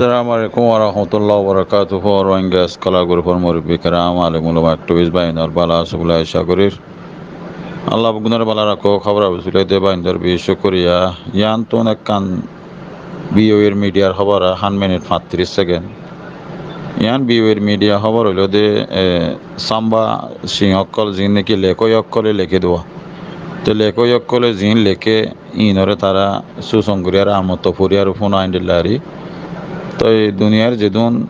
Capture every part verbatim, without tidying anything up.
Assalamu alaikum warahmatullahi wabarakatuhu. Rohingya Scholar Group or murubbi keram, alim ulama, activist báinor bála asó buli aca gorir. Allah beggúnore bála rakók. Hóbor abisulai de báinor beci cúkuriya. Yián tun ekkán B O A r media r hóbor, hán minit fañtiric sekend. Yián B O A r media hóbor óilde, e, Samba Sing ókkol ziín niki lekói ókkole leké dé. Te lekói ókkole ziín leké, iínoré tará susong gorí ar amotto fori ar fúna endilla ari. Toi duniyar zedún,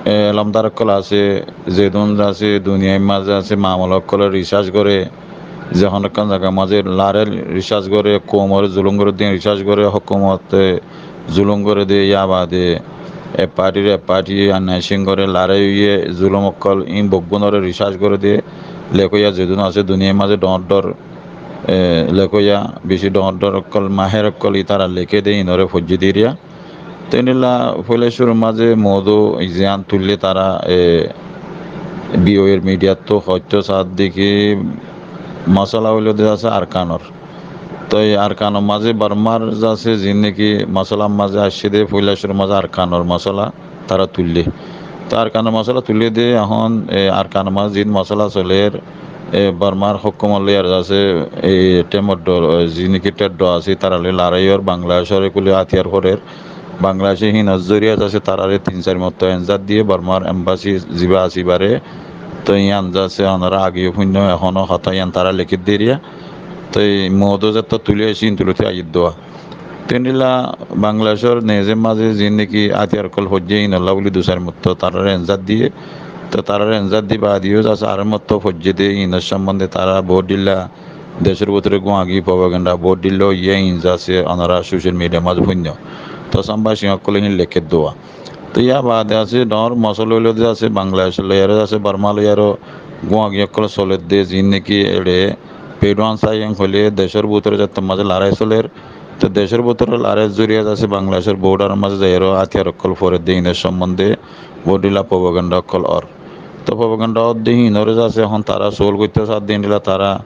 e, elómdar ókkol asé, zedún asé, duniyar mazé asé, mamula ókkolor research goré, ze honó ekkán zagar mazé laré research goré, koumoré zulum goré dé research goré, hókumote zulum goré dé, yá baade ek partir ek parti anniyacing goré, laré óiye zulum ókkol, iín beggúnoré research goré dé lekóiya zedún asé duniyar mazé dhoóñr dhoóñr, e, lekóiya beci dhoóñr dhoóñr ókkol, mahér ókkol, ítara leké dé, iínoré foijjé dé eriya. Te endilla foila cúrur mazé moudu ziyán tuillé tará, e, B O A r media ttu hoitó saádde ki, mosola óilde asé Arkanor. Toi Arkanor mazé Bormar zasé ziín niki mosolar mazé aiccé dé, foila cúrur mazé Arkanor mosola tará tuillé. Toi Arkanor mosola tuillé dé, ehón, e, Arkanor mazé ziín mosola solér, e, Bormar hókumot loi ar zasé, e, temoddo, e, ziín niki teddho asé, ítara loi larái ór, Bangladecor ekule átiyar forer. Bangladece híinor zoriya zasé taráre tin sair motto enzar diyé, Bormar embassy zibá asé ibáre. Toi yián zasé onorá ageyó fúinno, ehóno hotá yián tará lekédde eriya. Toi moudu zettó tuilé aiccé, iín tulóti aiyér dé. Te endilla Bangladecor neze mazé ziín niki átiyar ókkol foijjé, iínolla buli dui sair motto taráre enzar diyé. Toi taráre enzar di baade yó zasé aró motto foijjé dé, iínor sombonde tará bout dhilla decór bútore guáñgi propaganda bout dhilla óiye, iín zasé onorá social media mazé fúinno. Toi Samba Sing ókkole híin lekédde. Toi yá baade asé dhoóñr mosola óilde asé Bangladec loi aró zasé Borma loi aró guáñgi ókkol solédde, ziín niki eçé Pedwan Sayeng hoilé decór bútore zettór mazé larái solér. Toi decór bútore larái zoriya zasé Bangladecor border or mazé zai aró átiyar ókkol foredde, iínor sombonde bout dhilla propaganda ókkol ór. Toi propaganda ódde híinoré zasé ehón tará sóol goittó saádde endilla tará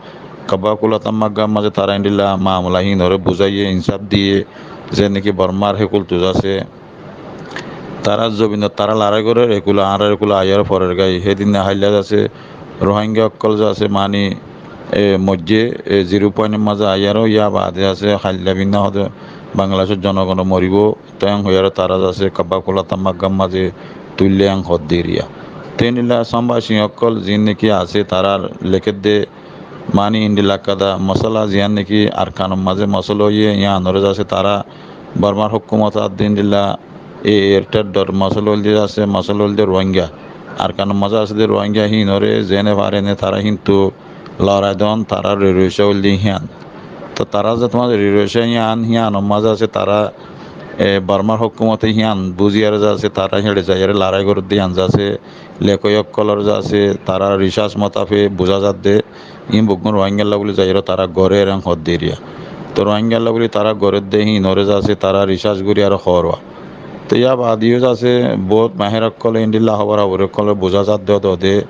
Kabba Kula Tamma Gam mazé tará endilla mamula híinoré buzáiye, insáf diyé, ze niki Bormar hékultu zasé tarár zobinot tará larái gorér, ekula añárar ekula aiyaró forer gái. Hédinne háilla zasé Rohingya ókkol zasé mani, e, moijjé, e, zero point or mazé aiyaró, yá baade zasé háilla binná hoóde Bangladecor jonogon moribó, te en hoiyaró tará zasé Kabba Kula Tamma Gam mazé tuillé en hoódde eriya. Te endilla Samba Sing ókkol ziín niki asé tarár lekédde mani endilla ekkán mosola ziyán niki Arkanor mazé mosola óiye, yiánoré zasé tará Bormar hókumot adde endilla e, er teddhor mosola óilde zasé, mosola óilde Rohingya. Arkanor mazé asé dé Rohingya híinoré zeéne fare ene tará kintu lorai don, tarár rerocá óilde hían. Toi tará zettór mazé rerocá hían, híanor mazé zasé tará, e, Bormar hókumote hían buzí aró zasé tará héçe zai aró larái gorédde hían zasé lekói ókkolor zasé tarár research motafe buzá zadde. Iín beggún Rohingyalla buli zaiyaró tará gorér en hoódde eriya. Toi Rohingyalla buli tará gorédde híinoré zasé tará research gorí aró hoór. Toi yá baade yó zasé bout mahér ókkole endilla hóbor habor ókkole buzá zadde hoóde,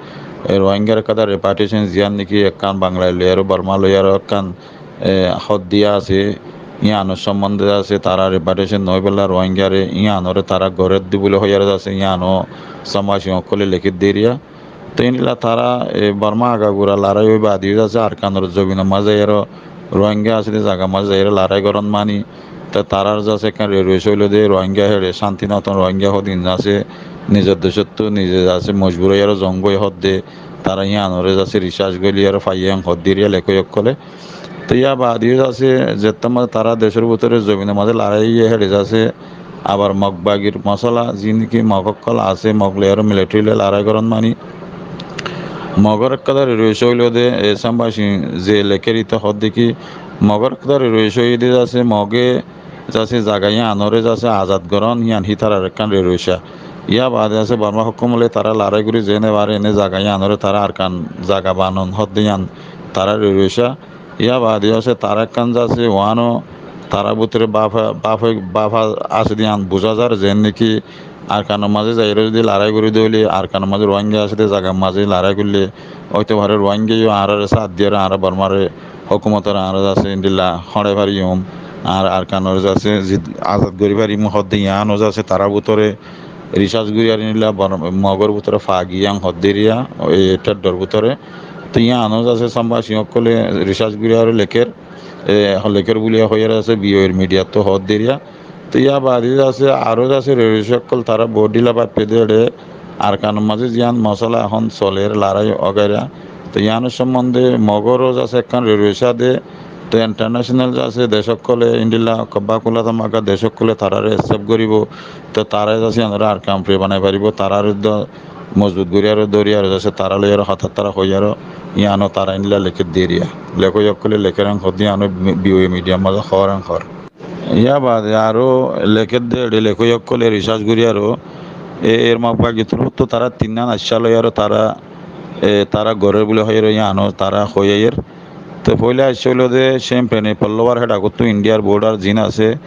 e, Rohingyar ekkán reputation ziyán niki ekkán Bangla loi aró Borma loi aró ekkán, e, hoódde asé, yíanor sombonde zasé tará reputation no óibolla Rohingyare yíanoré tará gorédde buli hoiyaré zasé yíano Samba Sing ókkole lekédde eriya. Te endilla tará, e, Borma agagura larái ói baade yó zasé Arkanor zobinor mazé zaiyaró Rohingya asé dé zagar mazé zaiyaró larái gorón mani. Te tarár zasé ekkán rerocá óilde Rohingya héçe cánti no ton, Rohingya hoódin zasé nizor decóttu nize zasé mojbur óiyaró zong ói hoódde, tará yíanoré zasé research gorí aró faiyé en hoódde eriya lekói ókkole. Te yá baade yó zasé zettór mazé tará decór bútore zobinor mazé larái óiye héçe zasé abar Mog bagir mosola, ziín niki Mog ókkol asé, Mog loi aró military loi larái gorón mani. Mogor ekkán rerocá óilde, e, Samba Sing ze lekér íte hoódde ki, Mogor ekkán rerocá óilde zasé, Moge zasé zaga yíanoré zasé azad gorón, yían hítarar ekkán rerocá. Yá baade zasé Borma hókumot loi tará larái gorí zeéne fare ene zaga yíanoré tará Arkan zaga banon hoódde yían tarár rerocá. Yá baade asé tará ekkán zasé, uáno tarár bútore báfa, báfa, báfa asé dé yían buzá zar, zeén niki Arkanor mazé zaiyaró zodi larái gorí dé óile, Arkanor mazé Rohingya asé dé zagar mazé larái goillé, óito fare Rohingya yó añáráre sát diyaré, añára Bormar hókumotoré añára zasé endilla hóñçai fariyum, Ar Arkanor zasé zid-, azad gorí farim hoódde yiáno zasé tarár bútore risác gorí ar endilla bor-, Mogor bútore fagi yián hoódde eriya, e, theddor bútore. Te yiáno zasé sambasi ókkole risác gorí ar lekér, e, lekér buli hoiyére zasé B O A r midiyattu hoódde eriya. Te yá bade zasé aró zasé rereci ókkol tará bout dhila báfede ére Arkanor mazé ziyán mosala ehón soler, larái ogaira. Te yiánor sombonde Mogoró zasé ekkán rereci de, te intarnecenal zasé dec ókkole endilla kobbá kula tamaga dec ókkole taráre eksep goríbo. Te tará zasé yiánoré Arkan fri banai faribo, taráre do-, mozbut gorí aró dóri aró zasé tará loi aró hotá tará hoi aró yiáno tará endilla lekédde eriya. Lekói ókkole lekér en hoódde yiáno B O A midiyar mazé hoór en hoór. Yá bade aró lekédde ére lekói ókkole risác gorí aró, e, er mafakittu tará tinnán aiccá loi aró tará, e, tará gorér buli hoiyére yiáno tará hoi aiyér. Te foila aiccá óilde Champagne Pallowar, héçe kuttu Indiyar bordar zin asé,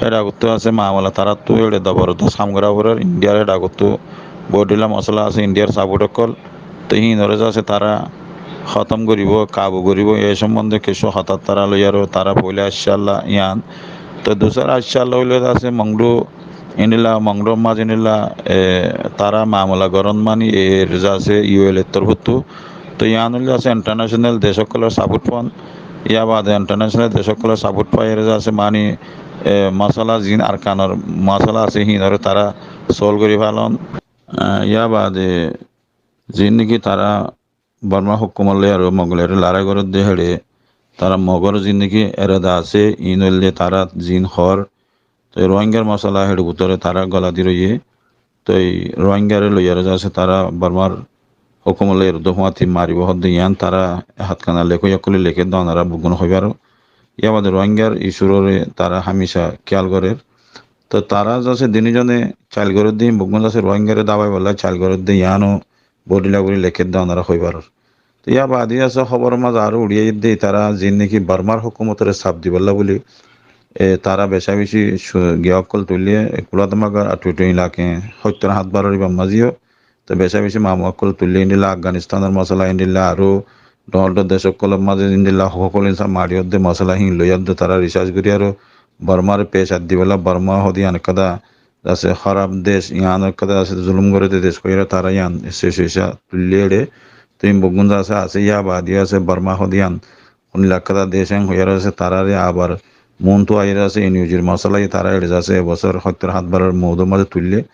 héçe kuttu asé mamela taráttu héçe dobordos ham gorá forer, Indiyar héçe kuttu bout dhila mosala asé, Indiyar saport ókkol. Te híinoré zasé tará hótom goríbo, kabu goríbo, e sombonde kessú hotá tará loi aró tará foila aiccá yián. Te dusára aiccá óilde zasé Mongdu endilla, Mongdur mazé endilla, e, tará mamela gorón mani er zasé U L A r torfóttu. Te yián óilde zasé intarnecenal dec ókkolor saport fán. Yá bade intarnecenal dec ókkolor saport fai aró zasé mani, e, mosala zin Arkanor mosala asé híinoré tará solb gorí felon. E, yá bade zin niki tará Bormar hókumot loi aró Mogor loi larái gorédde héçe tará Mogor zin niki erada asé, iín óilde tará zin hoór. Te Rohingyar mosala héçe bútore tará gola di roiyé. Te Rohingyare loi aró zasé tará Bormar hókumot loi aró dófuañti maribo hoódde yián tará e hotkána lekói ókkole lekédde onora beggúne hoi faró. Yá bade Rohingyar issue re tará hámica kéyal gorér. Te tará zasé duní zone cail gorédde híin beggún zasé Rohingyare dabaibálla cail gorédde yiáno bout dhila gorí lekédde onora hoi faró. Te yá bade asé hóbor mazé aró uçí aiyédde tará zin niki Bormar hókumotoré saf dibálla buli, e, tará becá beci su-, giya ókkol tuillé, e, Kulatamagar ar Tuitui elaka hóittor hát baror ibár mazé yó. Te becá beci mamela ókkol tuillé endilla Afganistanor mosala endilla aró dhoóñr dhoóñr dec ókkolor mazé endilla hókol insa mari ódde mosala híin loi ódde tará risác gorí aró Bormare pec ar dibálla Borma hoódde yián ekkán zasé hóraf dec, yián ekkán zasé zulum gorédde dec hoiyére tará yián issue issue tuillé ére. Te híin beggún zasé asé yá bade asé Borma hoódde yián hon elaka dec en hoiyére zasé taráre abar muúntu aiyére zasé N U G r mosala yó tará ére zasé e bosór hóittor hát baror moudor mazé tuillé.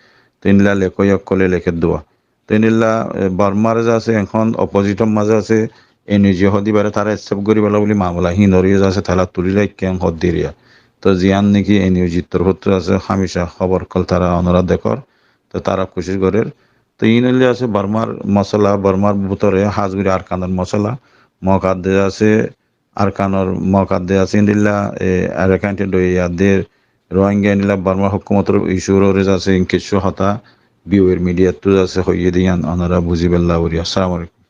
Te endilla lekói ókkole lekédde. Te endilla, e, Bormar zasé ehón opposite or mazé zasé N U G hoódde ibáre tará eksep goríbolla buli mamela híinoré zasé tala tulí raikké en hoódde eriya. Te ziyán niki N U G r torfóttu zasé hámica hóbor ókkol tará onora dekór. Te tará kucíc gorér. Te iín óilde zasé Bormar mosala, Bormar bútore hás gorí Arkanor mosala, mokadde zasé Arkanor mokadde asé endilla, e, Arakan State dhoiya de Rohingya endilla Bormar hókumotor issue re zasé en kessú hotá B O A r midiyattu zasé hoiyé de yián onora buzí bella buli. Assalamu alaikum.